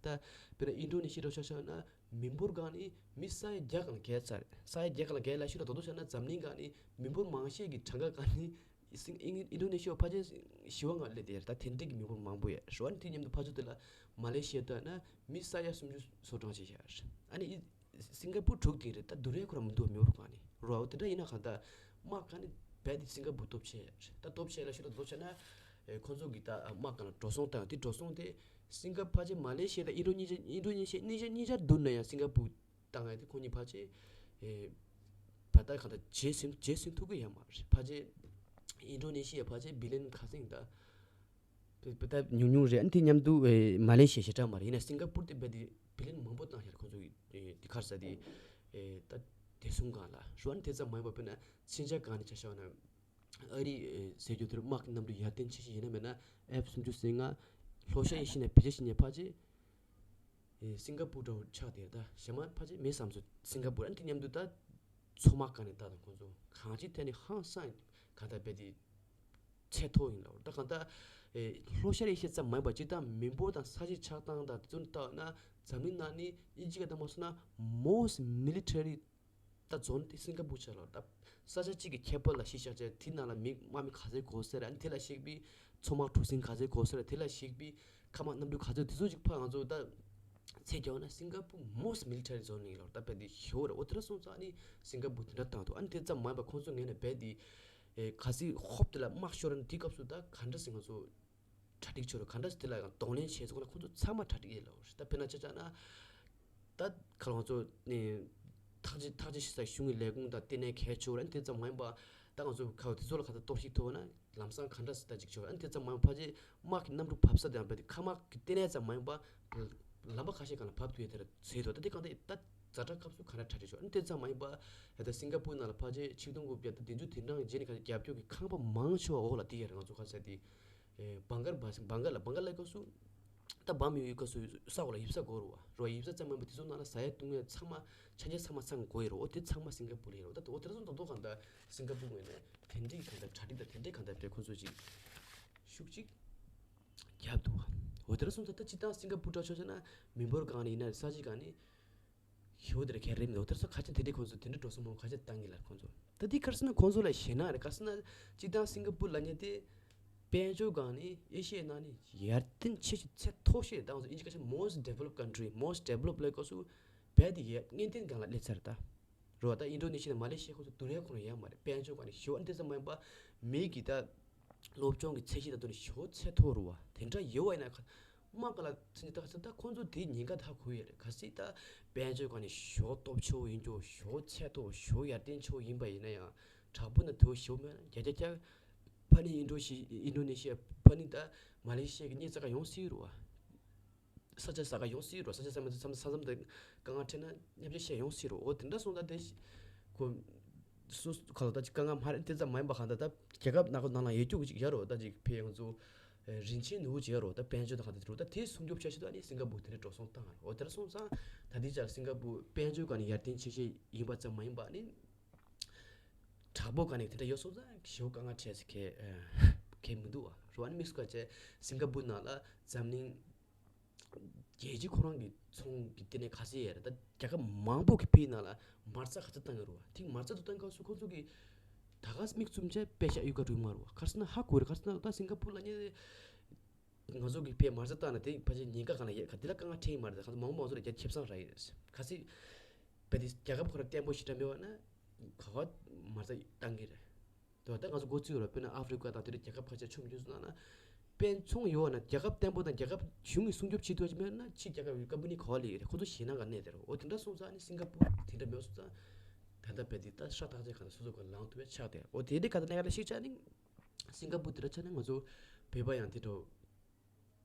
ད་དཔེར་ན་ཨིན་ཌོ་ནེ་ཤི་ཡ་འདྲ་བོ་ཆ་བཞག་ན་མི་འབོར་སྒང་ནས་མི་ས་ཡ་བརྒྱ་སྒང་ལ་བརྒལ་ཚར་རེད། ས་ཡ་བརྒྱ་སྒང་ལ་བརྒལ་ལ་ཤོད་ལ་ད་དུང་ཆ་བཞག་ན་འཛམ་གླིང་སྒང་ནས་མི་འབོར་མང་ཤོས་ཀྱི་གྲངས་ཀ་སྒང་ནས་སིང་ཨིན་ཨིན་ཌོ་ནེ་ཤི་ཡ་ཕལ་ཆེར་བཞི་བ་ལྔ་སླེབས་བསྡད་ཡོད་རེད། ད་དེ་འདྲས་ཀྱི་མི་འབོར་མང་པོ་ཡོད་རེད་བ། ཨ་ནི་དེ་མཉམ་དུ་ཕར་ཕྱོགས་དེ་ལ་མ་ལེ་ཤི་ཡ་ལྟ་ན་མི་ས་ཡ་སུམ་ཅུ་སོ་གྲངས་ཤིག་བཞག་ཡོད་རེད། ཨ་ནི་ཨི་ སིང་ག་པུར་དྲུག་དེ་རེད། ད་བསྡུར་ཡས་ཁོ་རང་མི་འདུག་མི་འོར་གང་ནས་རོ། དེ་འདྲ་ཡིན་ན་གང་ལྟར་དམག་གང་ནས་རྦད་དེ་སིང་ག་པུར་སྟོབས་ཆེ་ཡ་རེད། ད་སྟོབས་ཆེ་ལ་ཤོད་ད་སྟོབས་ཆེ་ན་ཨེ་ཁོ་ཚོ་གི་ད་དམག་གང་ལ་འགྲོ་སོང་བཏང་དེ་འགྲོ་སོང་དེ་སིང་ག་ཕལ་ཆེར་མ་ལེ་ཤི་ཡ་དང་ཨིན་ཌོ་ནེ་ཤི་ཡ་ཨིན་ཌོ་ནེ་ཤི་ཡ་གཉིས་ཆ་གཉིས་ཆར་བསྡུར་ན་ཡང་སིང་ག་པུར་བཏང་ཡ་དེ་ཁོ་གཉིས་ཕལ་ཆེར་ཨེ་བ་ད་གང་ལྟར་རྗེས་ཟིན་རྗེས་ཟིན་ཐུབ་ཀྱི་ཡོད་མ་རེད། ཕལ་ཆེར་ཨིན་ཌོ་ནེ་ཤི་ཡ་ཕལ་ཆེར་བི་ལི་ཡན་ཁ་སང་ད། དེ་དེ་ད་ཉུང་ཉུང་རེད། ཨ་ནི་དེ་མཉམ་དུ་ཨེ་མ་ལེ་ཤི་ཡ་ཞེ་དྲག་མ་རེད། ཡིན་ན་སིང་ག་པུར་དེ་རྦད་དེ་བི་ལི་ཡན་མང་པོ་བཏང་ཤག་ཁོང་ཚོ་གི་ཨེ་དེ་ག་རེ་ཟེར་དེ་ཨེ་ད་བདེ་སྲུང་སྒང་ལ་རོ། ཨ་ནི་དེ་ཙམ་མ་ཡིན་པ་དཔེར་ན་ཕྱིན་ཆད་སྒང་ནས་ཆ་བཞག་ན་ཨ་རི་ཨེ་ཟེར་རྒྱུ་དེར་དམག་གི་གནམ་གྲུ་ཡར་ཐོན་ཆེ་ཤོས་ཡིན་ན་མིན་ན་ཨེཕ་སུམ་ཅུ་སོ་ལྔ་ལྷོ་ཤར་ཨེ་ཤི་ཡ་ནས་བེད་སྤྱོད་བྱེད་མཁན་ཕལ་ཆེར་ཨེ་སིང་ག་པུར་འདྲ་བོ་ཆགས་བསྡད་ད། གཞན་མ་ཕལ་ཆེར་མེད་བསམ་སོང་། སིང་ག་པུར་ཨ་ནི་དེ་མཉམ་དུ་ད་མཚོ་དམག་སྒང་ནས་ད་དང་ཁོང་ཚོ་གང་ཅིའི་ཐད་ནས་ཧང་སང་གང་ལྟར་རྦད་དེ་ཚད་མཐོ་ཡིན་ལབ་ད། གང་ལྟར་ཨེ་ལྷོ་ཤར་ཨེ་ཤི་ཡ་ཙམ་མ་ཡིན་པ་སྤྱིར་བཏང་མི་འབོར་དང་ས་ཆའི་ཆགས་སྟངས་དང་དེ་ཚོ་ལྟ་ན་འཛམ་གླིང་ནང་ནས་དབྱིན་ཇི་སྐད་བཏང་མ་སོང་ན་most military ད་རྫོང་དེ་སིང་ག་པུར་ཆགས་ལ། ད་ས་ཆ་གཅིག་གི་ཁྱད་པར་ལ་གཞི་བཞག་བྱས་དེ་ནང་ལ་མི་དམག་མི་ག་ཚོད་དགོས་ཟེར། ཨ་ནི་དེ་ལ་གཞིགས་པའི་མཚོ་དམག་གྲུ་གཟིངས་ག་ཚོད་དགོས་ཟེར། དེ་ལ་གཞིགས་པའི་མཁའ་དམག་གནམ་གྲུ་ག་ཚོད། དེ་ཚོ་ཅིག་ཕར་ང་ཚོ་ད་ཚད་རྒྱག་ན་སིང་ག་པུར་most military zone ཡིན་ལ། ད་རྦད་དེ་ཞེ་པོ་རེད། འོ་དེ་འདྲ་སོང་ཙང་ཨ་ནི་སིང་ག་པུར་དེ་འདྲ་བཏང་འདུག་ཨ་ནི་དེ་ཙམ་མ་ཡིན་པ་ཁོང་ཚོ་ངོས་ནས་རྦད་དེ་ཨེ་གལ་སྲིད་ཧོབ་དེ་ལ་དམག་ཤོར་ན་དེ་སྐབས་སུ་ད་ག་འདྲ་ཟེར་ང་ཚོ་གྲ་སྒྲིག་བྱོས་རོགས། ག་འདྲ་ཟེར་དེ་ལ་ཡང་གདོང་ལེན་བྱས་སོང་ན་ཁོང་ཚོ་ཚང་མ་གྲ་སྒྲིག་ཡིན་ལབ་རེད། ད་དཔེར་ན་ཆ་བཞག་ན་ད་ཁ་ལ་ང་ཚོ་ནས་ཐག་གཅོད་ཐག་གཅོད་བྱེད་སའི་གཞུང་གི་ལས་ཁུངས་དང་ལྟེ་གནས་གལ་ཆེ་བ་རེད། དེ་ཙམ་མ་ཡིན་པ་ད་ང་ཚོ་ཁ་དེ་ཚོ་ལ་ག་ཚོད་གཏོར་བཤིག་ཐུབ་ན་ལམ་སང་ག་འདྲ་ཟེར་ད་ཅིག་ཆོག་ཨ་ནི་དེ་ཙམ་མ་ཡིན་པ་ཕལ་ཆེར་དམག་གི་གནམ་གྲུ་བབས་ས་དེ་ཡང་རྦད་དེ་མཁའ་དམག་གི་ལྟེ་གནས་ཙམ་མ་ཡིན་པ་ལམ་པ་ཁ་ཤས་སྒང་ལ་བབས་ཐུབ་ཡས་དེ་ལ་བཟོས་འདུག་ད་དེ་གང་ལྟར་ད་ཛ་དྲག་སྐབས་སུ་ག་འདྲ་གྲ་སྒྲིག་ཆོག་ཨ་ནི་དེ་ཙམ་མ་ཡིན་པ་ད་སིང་ག་པུར་ནང་ལ་ཕལ་ཆེར་ཆིག་སྟོང་དགུ་བརྒྱ་ད་བདུན་ཅུ་དོན་གྲངས་ཀྱི་རྗེས་ནས་ག་རྒྱབ་སྐྱོར་གྱི་ཁང་པ་མང་ཆེ་བ་འོག་ལ་དེ་ཡ་རེད། ང་ཚོ་ག་ཟེར་དེ་ཨེ་བང་གར་བ་བང་གར་ལ་བང་གར་ལ་སྐབས་སུ་ད་བམ་ཡོད་ཡོད་སྐབས་སུ་ས་འོག་ལ་ཡིབ་ས་དགོས་རུ་བ་རོ། ཡིབ་ས་ཙམ་མ་ཡིན་པ་དེ་ཚོ་ནང་ལ་ཟ་ཡ་བཏུང་ཡ་ཚང་མ་ཆ་རྐྱེན་ཚང་མ་ཚང་དགོས་ཡ་རོ། འོ་དེ་ཚང་མ་སིང་ག་པུར་ལ་ཡོད་རོ། ད་འོ་དེ་ཚོ་ད་དོ་གང་ལྟར་སིང་ག་པུར་ངོས་ནས་དེ་འདྲའི་གང་ལྟར་གྲ་སྒྲིག་དང་དེ་འདྲའི་གང་ལྟར་བྱས་ཁོ་ཚོ་ཅིག་ཤུགས་ཅིག་རྒྱབ་འདུག་འོ་དེ་འདྲ་སོང་ཙང་ད་སྤྱིར་བཏང་སིང་ག་པུར་འདྲ་ཆོག་ཆོག་ན་མི་འབོར་སྒང་ནས་ཡིན་ན་རེད། ས་ཆའི་སྒང་ནས་ཞེ་པོ་དེ་འདྲ་གལ་རེད་མི་འདུག་འོ་དེ་འདྲ་སོང་ཁ་ཆེ་དེ་འདྲའི་ཁོང་ཚོ་དེ་འདྲའི་འགྲོ་སོང་མང་པོ་ཁ་ཆེ་བཏང་གི་ལ་ཁོང་ཚོ་ད་འདི་ག་རེ་ཟེར་ན་ཁོང་ཚོ་ལ་ཞེད་སྣང་རེད། ག་རེ་ཟེར་ན་སྤྱིར་བཏང་སིང་ག་པུར་ལབ་མཁན་དེ་དཔལ་འབྱོར་སྒང་ནས་ཨེ་ཤི་ཡའི་ནང་ནས་ཡར་ཐོན་ཆེ་ཤོས་ཚད་མཐོ་ཤོས་ད་ང་ཚོ་ཨིན་ཇི་སྐད་ཆ་most developed country most developed ལབ་སྐབས་སུ་རྦད་དེ་ཡར་སྔོན་ཐོན་སྒང་ལ་སླེབས་ཚར་ད། རེད་བ། ད་ཨིན་ཌོ་ནེ་ཤི་ཡ་དང་མ་ལེ་ཤི་ཡ་ཁོང་ཚོ་བསྡུར་ཡ་ཁོ་རང་ཡོད་མ་རེད། དཔལ་འབྱོར་སྒང་ནས་ཞེ་པོ་ཨ་ནི་དེ་ཙམ་མ་ཡིན་པ་མི་གི་ད་སློབ་སྦྱོང་གི་ཚད་གཞི་དང་བསྡུར་ནས་ཞེ་པོ་ཚད་མཐོ་རུ་བ་དེ་འདྲ་ཡོད་བ་ཡིན་ན་ཁ་དམག་ག་ལ་ཚན་ད་ད་ཁོང་ཚོ་དེ་ཉེན་ཁ་ད་གོ་ཡོད་རེད། གལ་སྲིད་ད་དཔལ་འབྱོར་སྒང་ནས་ཞེ་པོ་སྟོབས་ཆེ་བོ་ཡིན་རྒྱུ་ཞེ་པོ་ཚད་མཐོ་ཞེ་པོ་ཡར་ཐོན་ཆེ་བོ་ཡིན་པ་ཡིན་ན་ཡང་དྲག་པོ་ན་དེ་བོ་ཞེ་པོ་མེད་ན་རྒྱ་རྒྱ་ཁྱ་ཕ་ནི་ཨིན་ཌོ་ཤི་ཨིན་ཌོ་ནེ་ཤི་ཡ་ཕ་ནི་ད་མ་ལེ་ཤི་ཡ་གི་གནས་རྩ་ག་ཡོང་སྲིད་རུ་བ། ས་ཆ་ས་ག་ཡོང་སྲིད་རོ། ས་ཆ་ས་མ་ས་མ་ས་མཚམས་དེ་དཀའ་ངལ་འཕྲད་ན་མཉམ་འབྲེལ་བྱས་ཡོང་སྲིད་རོ། འོ་དེ་འདྲ་སོང་ད་དེ་ཁོ་སུ་ཁ་ལོ་ད་ཅིག་དཀའ་ངལ་མ་རེད། དེ་ཙམ་མ་ཡིན་པ་གང་ད་ད་རྒྱལ་ཁབ་ནག་ཁོ་ནང་ལ་ཡོད་རྒྱུ་ཅིག་ཡ་རོ། ད་ཅིག་ཕེ་ཡང་ཚོ་རིན་ཆེན་ནུ་བོ་ཅིག་ཡ་རོ། ད་དཔལ་འབྱོར་ད་གང་ད་དེ་རོ། ད་དེ་སྲུང་སྐྱོབ་བྱ་ཆེད་དུ་ཨ་ནི་སིང་ག་པུར་དེ་འདྲ་འགྲོ་སོང་བཏང་རོ། འོ་དེ་འདྲ་སོང་ཙང་ད་དེ་ཅག་སིང་ག་པུར་དཔལ་འབྱོར་ག་ནས་ཡར་ཐོན་ཆེ་ཤོས་ཡིན་པ་ཙམ་མ་ཡིན་པ་ཨ་ནི་དྲག་པོ་ག་ནས་དེ་འདྲ་ཡོད་སོང་ཙང་ཞེ་པོ་དཀའ་ངལ་འཕྲད་ཟེར་གལ་གལ་མི་འདུག་བ་རོ། ཨ་ནི་དམིགས་སུ་བཀར་བྱས་སིང་ག་པུར་ནང་ལ་འཛམ་གླིང་རྒྱལ་སྤྱི་ཁོ་རང་གི་ཚོང་གི་ལྟེ་གནས་ཁ་གསལ་ཡས་རེད། ད་རྒྱལ་ཁབ་མང་པོ་གི་ཕིའི་ནང་ལ་མ་རྩ་ག་ཚོད་བཏང་གི་རེད་བ། ཐིག་མ་རྩ་དུ་བཏང་སྐབས་སུ་ཁོ་ཚོ་གི་ད་ག་མིག་བཙུམ་བྱས་པད་ཤག་གཡུག་ག་རུ་མ་རེད་བ། ག་རེ་ཟེར་ན་ཧ་གོ་རེད། ག་རེ་ཟེར་ན་ད་སིང་ག་པུར་ལ་ཉེ་ང་ཚོ་གི་ཕིའི་མ་རྩ་བཏང་ན་དེ་ཕལ་ཆེར་ཉེན་ཁ་གང་ལ་ཡོད་ག་དེ་ལ་དཀའ་ངལ་འཕྲད་ཀྱི་མ་རེད། ད་ག་ཚོད་མང་པོ་མང་ཚོ་ལ་རྒྱ་ཁེ་བཟང་རག་གི་རེད། གལ་སྲིད་བས་དེ་རྒྱལ་ཁབ་ཁོ་རང་བརྟན་པོ་ཞེ་དྲག་མེད་བ་ན་ག་བ་མ་རྩ་བཏང་གི་རེད། དོ་ད་ང་ཚོ་འགོ་བཙུགས་ཡོད་ར། དཔེར་ན་ཨ་ཧྥེ་རི་ཀ་དང་དེ་འདྲ་རྒྱལ་ཁབ་ཁ་ཤས་ཆུ་མོ་རྒྱུ་སོང་ན་དཔལ་ཚོང་ཡོད་བ་ན་རྒྱལ་ཁབ་བརྟན་པོ་དང་རྒྱལ་ཁབ་གཞུང་གིས་སྲུང་སྐྱོབ་བྱེད་ཐུབ་ཀྱི་མེད་ན་ཕྱི་རྒྱལ་ཁབ་ཀྱི་ཀམ་པ་ནི་ག་བ་ལས་རེད། ཁོ་ཚོ་ཞེད་སྣང་ག་གནས་དེ་རེད། འོ་དེ་འདྲ་སོང་ཙང་ཨ་ནི་སིང་ག་པུར་དེ་འདྲ་མེད་སོང་ཙང་ད་ལྟ་བས་དེ་ད་ཧྲ་ཐག་ཆད་ག་ལ་སོ་སོ་ག་ལངས་ཐུབ་པའི་ཆགས་དེ། འོ་དེ་འདྲ་ག་ད་གནས་ག་ལ་ཤིག་ཆགས་ནི་སིང་ག་པུར་དེ་འདྲ་ཆགས་ན་ང་ཚོ་བོད་པ་ཡང་དེ་འདྲ་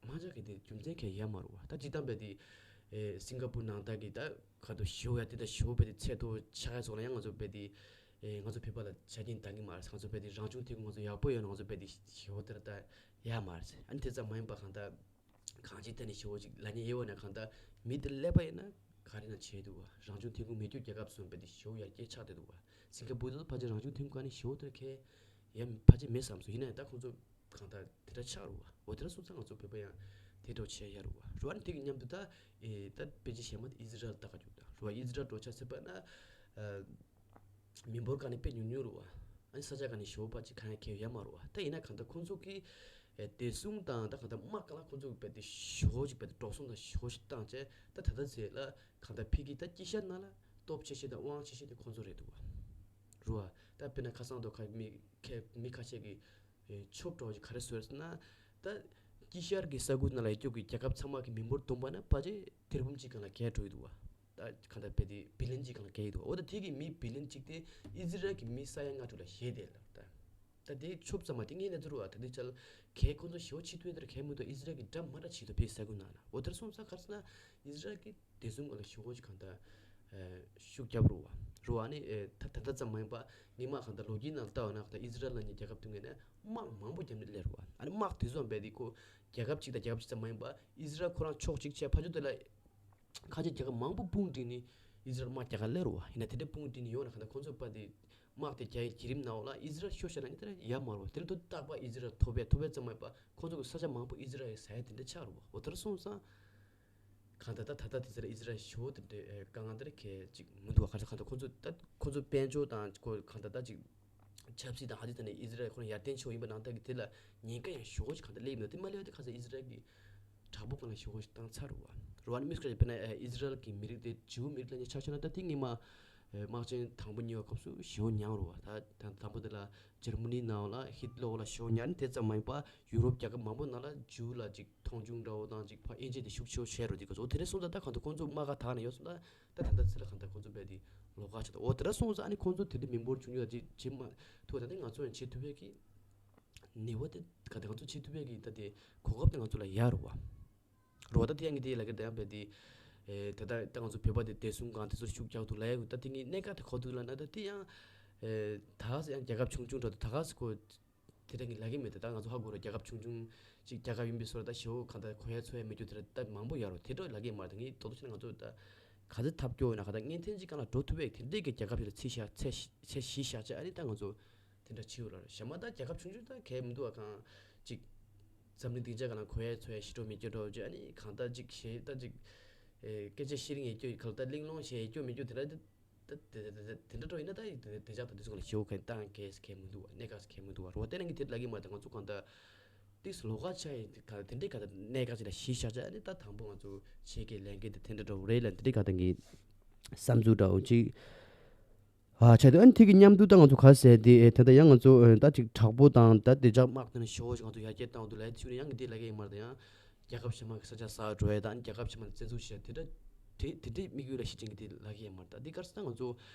མ་ཆགས་གི་དེ་རྒྱུ་མཚན་གལ་ཡོད་མ་རེད་བ། ད་སྤྱིར་བཏང་བས་དེ་ཨེ་སིང་ག་པུར་ནང་ད་གི་ད་ག་དུ་ཞེ་པོ་ཡ་དེ་ད་ཞེ་པོ་བས་དེ་ཚད་མཐོ་ཆགས་ཡ་སོང་ན་ཡང་ང་ཚོ་བས་དེ་ཨེ་ང་ཚོ་བོད་པ་ལ་ཆ་རྐྱེན་འདང་གི་མ་རེད། ང་ཚོ་བས་དེ་རང་བྱུང་ཐོན་ཁུངས་ང་ཚོ་ཡག་པོ་ཡོད་ན་ང་ཚོ་བས་དེ་ཞེ་པོ་དེ་ད་ཡ་མ་རེད། ཨ་ནི་དེ་ཙམ་མ་ཡིན་པ་གང་ལྟར་གང་ཅི་ཐད་ནས་ཞེ་པོ་ཅིག་ལབ་མཁན་ཡོད་པ་ན་གང་ལྟར་མི་དེ་ཀླད་པ་ཡིན་ན་ག་རེ་ན་བྱས་འདུག་བ། རང་བྱུང་ཐོན་ཁུངས་མེད་རྒྱུ་རྒྱལ་ཁབ་གསུམ་བས་དེ་ཞེ་པོ་ཡར་རྒྱས་ཆགས་བསྡད་འདུག་བ། སིང་ག་པུར་དེ་ཚོ་ཕལ་ཆེར་རང་བྱུང་ཐོན་ཁུངས་ནི་ཞེ་པོ་དེ་གལ་ཡ་ཕལ་ཆེར་མེད་བསམ་སོང་། ཡིན་ན་ཡང་ད་ཁོང་ཚོ་གང་ལྟར་དེ་འདྲ་ཆགས་རུ་བ། འོ་དེ་འདྲ་སོང་ཙང་ང་ཚོ་བོད་པ་ཡང་དེ་འདྲ་བྱས་ཡ་རུ་བ་རུ་བ་ནི་དེ་གི་མཉམ་དུ་ད་ཨེ་ད་དཔེ་ཅིག་བཤད་མ་དེ་ཨི་ཟི་རལ་ལྟ་ག་རྒྱུ་ད་རུ་བ། ཨི་ཟི་རལ་འགྲོ་ཆ་ཟེར་བ་ན་ཨ་མི་འབོར་ག་ནས་དཔེ་ཉུང་ཉུང་རུ་བ། ཨ་ནི་ས་ཆ་ག་ནས་ཞེ་པོ་ཅིག་གང་ཡང་གལ་ཡོད་མ་རུ་བ། ད་ཡིན་ན་གང་ལྟར་ཁོང་ཚོ་གི་ཨེ་བདེ་སྲུང་དང་ད་གང་ལྟར་དམག་ག་ལ་ཁོང་ཚོ་གི་དཔེ་དེ་ཞེ་པོ་ཅིག་དཔེ་དེ་འགྲོ་སོང་དང་ཞེ་པོ་ཅིག་བཏང་བྱས་ད་ད་ལྟ་ཚེ་ལ་གང་ལྟར་ཕི་གི་ད་དཀྱིལ་ཤར་ནང་ལ། སྟོབས་ཆེ་ཤོས་དང་དབང་ཆེ་ཤོས་དེ་ཁོང་ཚོ་རེད་འདུག་བ། རུ་བ། ད་དཔེར་ན་ཁ་སང་དུ་ཁ་མི་ཁ་མི་ཁ་ཤས་ཀྱིས་ཨེ་ཆོབ་འགྲོ་གི་ག་རེ་བཟོས་ཟེར་ན། ད་དཀྱིལ་ཤར་གྱི་ས་ཁུལ་ནང་ལ་ཡོད་རྒྱུ་གི་རྒྱལ་ཁབ་ཚང་མ་གི་མི་འབོར་བསྡོམས་པ་ན་ཕལ་ཆེར་ཐེར་འབུམ་གཅིག་སྒང་ལ་བརྒལ་འགྲོ་ཡི་འདུག་བ། ད་གང་ལྟར་བས་དེ་བི་ལིན་གཅིག་སྒང་ལ་བརྒལ་ཡི་འདུག་བ། འོ་ད་དེ་གི་མི་བི་ལིན་གཅིག་དེ་ཨི་ཟི་རལ་གྱི་མི་ས་ཡ་ལྔ་དྲུག་ལ་བཞེས་བསྡད་ལ་ད། ད་དེ་ཆོབ་ཙམ་མ་དེ་ངས་ལས་ཚོར་བ་ད་དེ་ཆལ་གལ་ཁོ་ཚོ་ཞེ་པོ་ཆེ་ཐུབ་ཡ་དེར་གལ་མི་འདུག་ཨི་ཟི་རལ་གྱི་འདྲ་མ་འདྲ་བྱེད་དུ་བས་ས་ཁུལ་ནང་ལ་འོ་དེར་སོང་ཙང་ག་རེ་ཟེར་ན་ཨི་ཟི་རལ་གྱི་བདེ་སྲུང་སྒང་ལ་ཞེ་པོ་ཅིག་གང་ལྟར་ཤུགས་རྒྱབ་རུ་བ། རུ་བ་ནི་ད་ད་ལྟ་ཙམ་མ་ཡིན་པ་ངས་དམག་གང་ལྟར་ལོ་རྒྱུས་ནང་ལྟ་བ་ན་གང་ལྟར་ཨི་ཟི་རལ་ལ་ཉེ་རྒྱལ་ཁབ་དུས་ངན་ནས་དམག་མང་པོ་བརྒྱབ་ནས་སླེབས་རུ་བ། ཨ་ནི་དམག་དུས་སོང་བས་དེ་ཁོ་རྒྱལ་ཁབ་ཅིག་དང་རྒྱལ་ཁབ་ཅིག་ཙམ་མ་ཡིན་པ་ཨི་ཟི་རལ་ཁོ་རང་ཕྱོགས་གཅིག་བྱས་ཕ་ཇོ་དེ་ལ་ཁ་ཆེ་རྒྱལ་ཁབ་མང་པོ་དཔུང་བསྒྲིགས་ནས་ཨི་ཟི་རལ་དམག་རྒྱག་ག་སླེབས་རུ་བ། ཡིན་ན་དེ་འདྲའི་དཔུང་བསྒྲིགས་ནས་ཡོང་ན་གང་ལྟར་ཁོ་ཚོས་པ་དེ་དམག་དེ་རྒྱག་ཡའི་བརྒྱུད་རིམ་ནང་ལ་ཨི་ཟི་རལ་ཤོར་ཤག་ན་ནི་དེ་ལ་ཡ་མ་རུ་བ། དེ་ལ་དུ་རྟག་པ་ཨི་ཟི་རལ་ཐོབ་པས་ཐོབ་པས་ཙམ་མ་ཡིན་པ་ཁོ་ཚོ་གི་ས་ཆ་མང་པོ་ཨི་ཟི་རལ་ཡི་ས་ཡ་དེ་འདྲ་ཆགས་རུ་བ། འོ་དེར་སོང་ཙང་གང་ལྟར་ད་ད་ལྟ་དེ་ཚོ་ལ་ཨི་ཟི་རལ་ཞེ་པོ་དེ་འདྲའི་དཀའ་ངལ་དེ་འདྲ་གལ་ཅིག་མི་འདུག་བ། གང་ལྟར་གང་ལྟར་ཁོ་ཚོ་ད་ཁོ་ཚོ་དཔལ་འབྱོར་དང་ཁོ་གང་ལྟར་ད་ཅིག་ཆབ་སྲིད་དང་ཧ་ཅི་ད་ནས་ཨི་ཟི་རལ་ཁོ་རང་ཡར་ལྟན་ཆེ་བ་ཡིན་པ་ནང་ལྟར་གྱི་དེ་ལ་ཉེན་ཁ་ཡང་ཞེ་པོ་ཅིག་གང་ལྟར་སླེབས་མེད། དེ་མ་སླེབས་དེ་གང་ལྟར་ཨི་ཟི་རལ་གྱི་དྲག་པོ་གང་ལ་ཞེ་པོ་ཞིག་བཏང་ཚར་རུ་བ། རུ་བ་ནི་མི་སྐད་ཆ་དཔེར་ན་ཨི་ཟི་རལ་གྱི་མི་རིགས་དེ་ཇིའུ་མི་རིགས་ལ་ཉེ་ཆ་ཆ་ན་ད་དེ་སྔོན་མ་དམག་ཆེན་དང་པོ་གཉིས་པ་སྐབས་སུ་ཞེ་པོ་མྱངས་རུ་བ། ད་ད་དང་པོ་དེ་ལ་འཇར་མ་ནི་ནང་ལ་ཧིད་ལོ་ལ་ཞེ་པོ་མྱངས། དེ་ཙམ་མ་ཡིན་པ་ཡུ་རོབ་རྒྱལ་ཁབ་མང་པོ་ནང་ལ་ཇིའུ་ལ་ཅིག་མཐོང་ཆུང་འདྲ་བོ་དང་ཅིག་ཕ་དབྱེ་འབྱེད་དེ་ཤུགས་ཆེ་བོ་བྱས་རུ་དེ་ག་ཚོ་དེ་རེ་སོང་ཙང་ད་གང་ལྟར་ཁོང་ཚོ་དམག་སྒར་དག་ནས་ཡོད་སོང་ད་ད་ད་ལྟ་ཚེ་ལ་གང་ལྟར་ཁོང་ཚོ་བས་དེ་ལོགས་ཀ་ཆགས་ད། འོ་དེ་ར་སོང་ཙང་ཨ་ནི་ཁོང་ཚོ་དེ་འདྲ་མི་འབོར་ཆུང་ཆུང་ད་ཅིག་བྱེད་མ་ཐུབ་ད་ནི་ང་ཚོ་ཡང་བྱེད་ཐུབ་ཡས་ཀྱི་ནུས་པ་དེ་ག་དེ་ང་ཚོ་བྱེད་ཐུབ་ཡས་ཀྱི་ད་དེ་གོ་སྐབས་དེ་ང་ཚོ་ལ་ཡོད་རུ་བ། རུ་བ་ད་དེ་ཡང་ངས་དེ་ལ་གི་ད་ཡང་བས་དེ་ཨེ་ད་ད་ད་ང་ཚོ་བོད་པ་དེ་བདེ་སྲུང་སྒང་དེ་ཚོ་ཤུགས་རྒྱག་ཐུབ་ལ་ཡ་གི་ད་དེ་ངས་གནད་འགག་དེ་གོ་ཐུབ་ལ་ན་ད་དེ་ཡང་ཨེ་ད་ག་ས་ཡང་རྒྱལ་ཁབ་ཆུང་ཆུང་འདྲ་ད་ག་ས་ཁོ། དེ་འདྲ་ངས་ལབ་ཀྱི་མེད། ད་ད་ང་ཚོ་ཧ་གོ་ར་རྒྱལ་ཁབ་ཆུང་ཆུང་ཅིག་རྒྱལ་ཁབ་ཡིན་པའི་བཟོ་འདྲ་ད་ཞེ་པོ་གང་ལྟར་གོ་ཡ་ཚོར་ཡ་མེད་རྒྱུ་དེ་འདྲ་ད་མང་པོ་ཡོད་རེད། དེ་འདྲ་ལབ་ཀྱི་མ་རེད། ད་ངས་ཏོག་ཏོག་བྱས་ན་ང་ཚོ་ད་ག་ཚོད་ཐབས་སྐྱོ་ཡོད་ན་ག་ད་གཉེན་ཐན་ཅིག་གང་ལ་འགྲོ་ཐུབ་པའི་དེ་འདྲའི་གི་རྒྱལ་ཁབ་ཞིག་ལ་ཚད་བཞག་ཚད་ཚད་གཞི་བཞག་བྱས་ཨ་ནི་ད་ང་ཚོ་དེ་འདྲ་བྱེད་འོ་ལ་རེད། གཞན་མ་ད་རྒྱལ་ཁབ་ཆུང་ཆུང་ད་གལ་མི་འདུག་བ། གང་ཅིག་འཛམ་གླིང་སྡིངས་ཆ་གང་ལ་གོ་ཡ་ཚོར་ཡ་ཞེ་དྲག་མེད་རྒྱུ་འདྲ་བོ་ཅིག་ཨ་ནི་གང་ལྟར་ཅིག་ཞེ་ད་ཅིག་ཨེ་སྐད་ཆ་བཤད་རིང་ཡ་སྐྱོ་ཡི་ག་ལ་ད་གླེང་སློང་བྱེད་ཡ་སྐྱོ་མེད་རྒྱུ་དེ་འདྲ་ད། ད་དེ་དེ་དེ་དེ་འདྲ་འགྲོ་ཡིན་ན་ད་ཡིན་དེ་དེ་ཅག་ད་དེ་ཚོ་ལ་ཞེ་པོ་གལ་བཏང་གལ་གལ་མི་འདུག་བ། གནད་འགག་གལ་མི་འདུག་བ། རོ་བ་བལྟས་ན་ངས་དེ་ལ་གི་མ་ད་ང་ཚོ་གང་ལྟར་ཏིག་ལོགས་ཀ་ཆ་ཡིན་ག་དེ་འདྲའི་ག་ད་གནད་འགག་ཅིག་ལ་གཞི་བཞག་ཆ་ནི་ད་དང་པོ་ང་ཚོ་བྱེད་དགོས་ལས་འགན་དེ་དེ་འདྲ་འདྲ་བོ་རེད་ལ་འདི་འདྲའི་ག་ད་ངས་བསམ་ཚུལ་འདྲ་བོ་ཅིག་ཨ་ཆ་དེ་ཨ་ནི་དེ་གི་མཉམ་དུ་ད་ང་ཚོ་ག་ཟེར་དེ་ཨེ་ད་ད་ཡང་ང་ཚོ་ཨེ་ད་ཅིག་དྲག་པོ་དང་ད་དེ་ཅག་དམག་དེ་ནི་ཞེ་པོ་ཞིག་ང་ཚོ་ཡར་རྒྱས་བཏང་འདུག་ལ་ཡ་ཚུལ་ནི་ཡང་གི་དེ་ལ་གི་ཡིན་མ་ད་ཡང་། རྒྱལ་ཁབ་གཞན་མ་གི་ས་ཆ་ཟ་བར་འགྲོ་ཡ་དང་རྒྱལ་ཁབ་གཞན་མ་ལ་བཙན་འཛུལ་བྱེད་ཡ་དེ་འདྲ་དེ་དེ་འདྲའི་དམིགས་ཡུལ་ལ་གཞི་བཅིངས་ཀྱི་དེ་ལབ་ཀྱི་ཡོད་མ་རེད། ད་འདི་ག་རེ་ཟེར་ན་ང་ཚོ་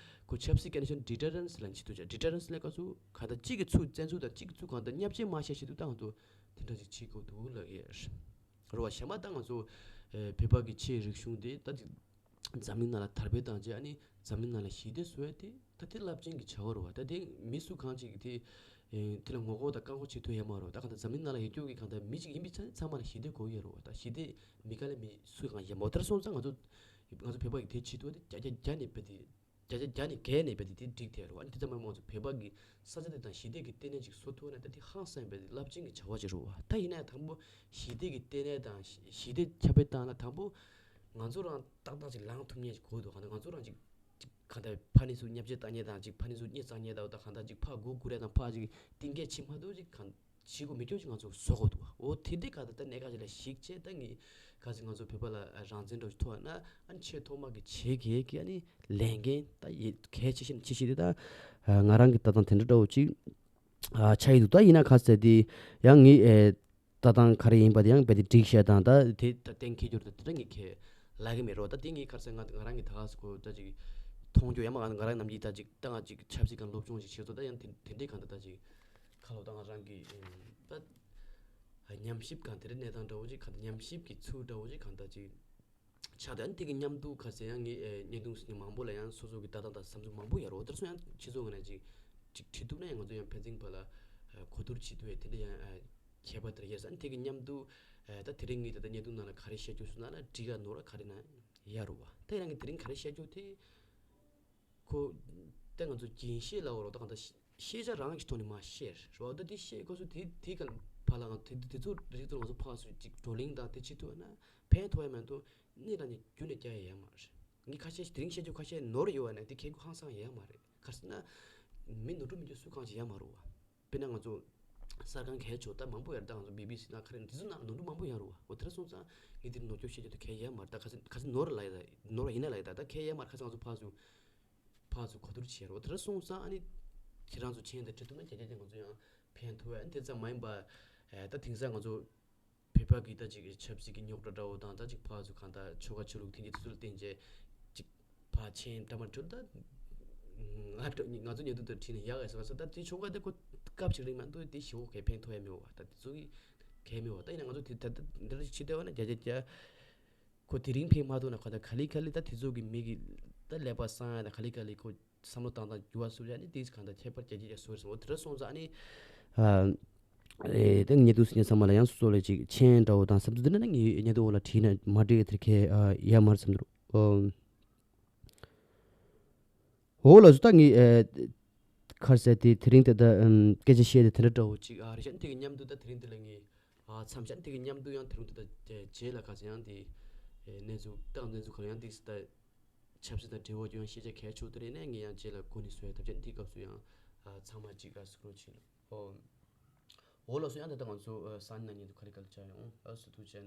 ཁོ་ཆབ་སྲིད་ཀྱི་ནི་ཤོན་deterrence ལབ་ནི་བྱེད་ཐུབ་ཅག deterrence ལབ་སྐབས་སུ་ག་ད་གཅིག་གི་ཚུར་བཙན་འཛུལ་དང་གཅིག་གི་ཚུར་གང་ལྟར་བརྙས་བཅོས་མ་བྱས་བྱེད་དུས་ད་ང་ཚོ་དེ་འདྲ་ཅིག་བྱེད་དགོས་འདུག་ལབ་ཀྱི་ཡོད་རེད་བ། གཞན་མ་ད་ང་ཚོ་ཨེ་བོད་པ་གི་ཆེས་རིག་གཞུང་དེ་ད་ཅིག་འཛམ་གླིང་ནང་ལ་དར་སྤེལ་བཏང་རྗེས་ཨ་ནི་འཛམ་གླིང་ནང་ལ་ཞི་བདེ་བཟོ་ཡ་དེ་ད་དེ་རླབས་ཆེན་གྱི་བྱ་བ་རེད་བ། ད་དེ་མི་སུ་གང་ཅིག་གིས་དེ་ཨེ་དེ་ལ་ངོ་རྒོལ་དང་བཀག་འགོག་བྱེད་ཐུབ་ཡ་མ་རེད་བ། ད་གང་ལྟར་འཛམ་གླིང་ནང་ལ་ཡོད་རྒྱུ་གི་གང་ལྟར་མི་གཅིག་ཡིན་པའི་ཆ་ནས་ཚང་མ་ལ་ཞི་བདེ་དགོས་ཡ་རེད་བ། ད་ཞི་བདེ་མི་ག་ལ་མི་སུ་གང་ཡིན་མོ་དེར་སོང་ཙང་ང་ཚོ་ང་ཚོ་བོད་པ་གི་དེ་བྱེད་ཐུབ་པ་དེ་བརྒྱ་ཆ་བརྒྱ་ནས་བས་དེ་བརྒྱ་ཆ་བརྒྱ་ནས་བརྒལ་ནས་བས་དེ་དེ་འགྲིག་ཐལ་རེད་བ། ཨ་ནི་དེ་ཙམ་མ་ང་ཚོ་བོད་པ་གི་ས་ཆ་དེ་དང་ཞི་བདེ་གི་ལྟེ་གནས་ཅིག་བཟོ་ཐུབ་ན་ད་དེ་ཧང་སངས་པའི་རླབས་ཆེན་གྱི་བྱ་བ་ཅིག་རེད་བ། ད་ཡིན་ན་ཡང་དང་པོ་ཞི་བདེ་གི་ལྟེ་གནས་དང་ཞི་བདེ་ཁྱབ་སྤེལ་བཏང་ན་དང་པོ་ང་ཚོ་རང་ཏག་ཏག་ཅིག་ལངས་ཐུབ་མཁན་ཅིག་དགོས་འདུག་ག་ད་ང་ཚོ་རང་ཅིག་གང་ལྟར་ཕ་ནི་ཚོ་བརྙས་བཅོས་བཏང་མཁན་དང་ཅིག་ཕ་ནི་ཚོ་སྙད་བཙག་མཁན་དང་ད་གང་ལྟར་ཅིག་ཕར་སྒུག་སྒུག་རེད་དང་ཕར་ཅིག་གཏིང་སྐྱེས་བྱེད་མ་ཐུབ་ཅིག་གང་བྱེད་དགོས་མི་སྐྱོ་ཅིག་ང་ཚོ་བཟོ་དགོས་འདུག་བ། འོ་དེ་འདྲའི་ག་ད་ད་གནད་འགག་ཅིག་ལ་གཞིགས་བྱས་ད་ངས་ག་ཚོད་ང་ཚོ་བོད་པ་ལ་རང་བཙན་འདྲ་བོ་ཞིག་ཐོབ་ན་ཨ་ནི་ཆེས་ཐོག་མ་གི་བྱེད་དགོས་ཀྱི་ཨ་ནི་ལས་འགན་ད་ཡེ་གལ་ཆེ་ཤོས་ནི་ཆེ་ཤོས་དེ་ད་ང་རང་གི་ལྟ་སྟངས་དེ་འདྲ་འདྲ་བོ་ཅིག་ཆགས་ཡོད་འདུག་ད་ཡིན་ན་ག་ཚོད་དེ་ཡང་ངས་ལྟ་སྟངས་ག་རེ་ཡིན་པ་དེ་ཡང་རྦད་དེ་འགྲིག་ཤག་དང་ད་དེ་ད་གཏན་འཁེལ་རྒྱུ་རེད། ད་དེ་འདྲ་ངས་ཁས་ལབ་ཀྱི་མེད་རོགས། ད་དེ་ངས་ག་རེ་ཟེར་ང་ང་རང་གི་ད་ག་ཟེར་གོ་ད་ཅིག་མཐོང་རྒྱུ་ཡང་མ་ང་ང་རང་ནམ་རྒྱུན་ད་ཅིག་ད་ང་ཅིག་ཆབ་སྲིད་སྒང་སློབ་སྦྱོང་ཅིག་བྱེད་ཚོ་ད་ཡང་དེ་དེ་འདྲའི་གང་ད་ད་ཅིག་ཁ་ལོ་ད་ང་རང་གི་ད་ཉམས་ཞིབ་གང་དེ་རིང་གནས་སྟངས་འདྲ་བོ་ཅིག་གང་ད་ཉམས་ཞིབ་ཀྱི་ཚུལ་འདྲ་བོ་ཅིག་གང་ད་ཅིག་ཆགས་ད་ཡང་དེ་གི་མཉམ་དུ་ག་ཟེར་ཡང་ངས་བརྙན་ཐུང་ཟེར་མཁན་མང་པོ་ལ་ཡང་སོ་སོ་གི་ལྟ་སྟངས་དང་བསམ་ཚུལ་མང་པོ་ཡོད་རེད། འོ་དེར་སོང་ཡང་ཁྱེད་ཚོ་ངོས་ནས་ཅིག་ཅིག་ཁྲིད་ཐུབ་ན་ཡང་ང་ཚོ་ཡང་ཕན་ཚུན་བར་ལ་གོ་བསྡུར་བྱེད་ཐུབ་ཡ་དེ་འདྲ་ཡང་ཁྱད་པར་དེར་ཡོད་ས་ནི་དེ་གི་མཉམ་དུ་ད་དེ་རིང་ངས་ད་ལྟ་བརྙན་ཐུང་ནང་ལ་ག་རེ་བཤད་རྒྱུ་སོང་ན་ལ་འགྲིག་ག་ནོར་ག་རེ་ན་ཡ་རུ་བ་ད་ཡང་ངས་དེ་རིང་ག་རེ་བཤད་རྒྱུ་དེ། ཁོ་ད་ང་ཚོ་རྒྱུན་ཤེས་ལ་འོ་རོགས་ད་གང་ལྟར་ཤེས་བྱ་རང་གི་ཐོག་ནས་མ་བཤད་རོགས་ད་དེ་བཤད་དགོས་སུ་དེ་དེ་ག་ཕ་ལ་ང་དེ་དེ་ཚོ་རིག་ཚོ་ང་ཚོ་ཕ་སུ་ཅིག་བགྲོ་གླེང་དང་དེ་བྱེད་ཐུབ་ན་ཕན་ཐོགས་ཡ་མ་གཏོགས་གནས་སྟངས་ནས་རྒྱུན་ནས་རྒྱ་ཡ་ཡ་མ་རེད། ངས་ཁ་ཤས་དེ་རིང་བཤད་རྒྱུ་ཁ་ཤས་ནོར་ཡོད་བ་ན་དེ་ཁྱེད་ཁོ་ཧང་སང་ཡ་མ་རེད། ག་རེ་ཟེར་ན་མི་ནོར་འཁྲུལ་མི་འགྱུར་སུ་གང་ཅིག་ཡ་མ་རུ་བ། དཔེར་ན་ང་ཚོ་གསར་ཁང་གལ་ཆོག་ད་མང་པོ་ཡོད་རེད། ད་ང་ཚོ་བི་བི་སི་ན་ག་རེ་འདི་ཚོ་ནང་ནོར་འཁྲུལ་མང་པོ་ཡོད་རེད་བ། འོ་དེ་འདྲ་སོང་ཙང་ངས་འདིར་ནོར་སྐྱོན་བཤད་རྒྱུ་དེ་གལ་ཡོད་མ་རེད། ད་ག་ཚོད་ག་ཚོད་ནོར་ལ་ཡ་ད་ནོར་ཡིན་ན་ལ་ཡ་ད་ད་གལ་ཡོད་མ་རེད། ཁ་སང་ང་ཚོ་ཕར་ཚུར་ ཕར་ཚུར་གོ་བསྡུར་བྱེད་རོགས། དེ་འདྲ་སོང་ཙང་ཨ་ནི་ཁྱེད་རང་ཚོ་མཆན་དེ་བྲིས་ཐུབ་ན་བརྒྱ་ཆ་བརྒྱ་ང་ཚོ་ཡང་ཕན་ཐོགས་ཡ། ཨ་ནི་དེ་ཙམ་མ་ཡིན་པ་ཨེ་ད་དེང་སང་ང་ཚོ་བོད་པ་གི་ད་ཅིག་ཆབ་སྲིད་ཀྱི་རྙོག་དྲ་འདྲ་བོ་དང་ད་ཅིག་ཕར་ཚུར་གང་ལྟར་ཆོལ་ཁ་ཆོས་ལུགས་འཐེན་འཁྱེར་དེ་ཚོ་ལ་བརྟེན་བྱས་ཅིག་ཕར་མཆན་འདྲ་མ་འབྲི་ད། ང་ང་ཚོ་ཉེ་དུ་དེ་བྲིས་ན་ཡག་ཨེ་ཟེར་བ་ཟེར། ད་དེ་ཆོལ་ཁ་དེ་ཁོ་སྐབས་ཤིག་རིང་མ་གཏོགས་དེ་ཞེ་པོ་གས་ཕན་ཐོགས་ཡ་མེད་པ། ད་དེ་ཚོ་གི་གས་མེད་པ། ད་ཡིན་ན་ང་ཚོ་དེ་ད་ད་འདི་འདྲ་ཞིག་བྱེད་བསྡད་པ་ན་བརྒྱ་ཆ་བརྒྱ་ཁོ་དེ་རིང་ཕན་མ་ཐོགས་ན་ཁོ་ད་ག་ལེ་ག་ལེ་ད་དེ་ཚོ་གི་མི་གི་ད་ཀླད་པ་སངས་ཡ་ད་ག་ལེ་ག་ལེ་ཁོ་བསམ་བློ་བཏང་སྟངས་འགྱུར་བ་སོགས་ཡ་ནི་དེ་གང་ལྟར་ཁྱད་པར་རྒྱ་ཆེ་རྒྱ་སོ་རེད་སོང་། འོ་དེ་འདྲ་སོང་ཙང་ཨ་ནི་ཨ་ཨེ་ད་ཉེ་དུ་སི་ཉེ་ཚང་མ་ལ་ཡང་སོ་སོ་ལ་ཅིག་མཆན་འདྲ་བོ་དང་བསམ་ཚུལ་འདི་འདྲ་ན་ངའི་ཉེ་དུ་འོག་ལ་བྲིས་ན་མ་བྲིས་དེར་ཁྱད་ཨ་ཡ་མར་བསམ་འདུག་ཨོ། འོ་ལགས་སོ། ད་ངས་ཨེ་ཁར་ཟེར་དེ་དེ་རིང་དེ་ད་ཨམ་སྐད་ཆ་བཤད་དེ་དེ་འདྲ་འདྲ་བོ་ཅིག་ཨ་རེད་ཤག་དེ་གི་མཉམ་དུ་ད་དེ་རིང་དེ་ལ་ངས་ཨ་མཚམས་བཞག་དེ་གི་མཉམ་དུ་ཡང་དེ་རིང་དེ་ད་རྗེས་ལ་ཁ་ཚ་ཡང་དེ་ཨེ་གནས་ཚུལ་ཏང་གནས་ཚུལ་ག་ལ་ཡང་དེ་ད་ཆབ་སྲིད་དང་འབྲེལ་བ་ཡང་ཤེས་བྱ་གལ་ཆེ་དེ་རེད་ནས་ངས་ཡང་རྗེས་ལ་གོ་ནས་བཟོ་ཡ་ཐབས་ཅན་དེའི་སྐབས་སུ་ཡང་ཨ་ཚང་མ་ཅིག་ཨ་གཟིགས་རོགས་བྱེད་ལ། ཨོ། འོ་ལགས་སོ། ཡང་ད་ལྟ་ང་ཚོ་ཨ་སང་ཉིན་ནང་ཉིན་དུ་ག་རེ་ག་རེ་བྱ་ཡོང་ཨ་སུ་ཐུགས་རྗེ་ཆེ།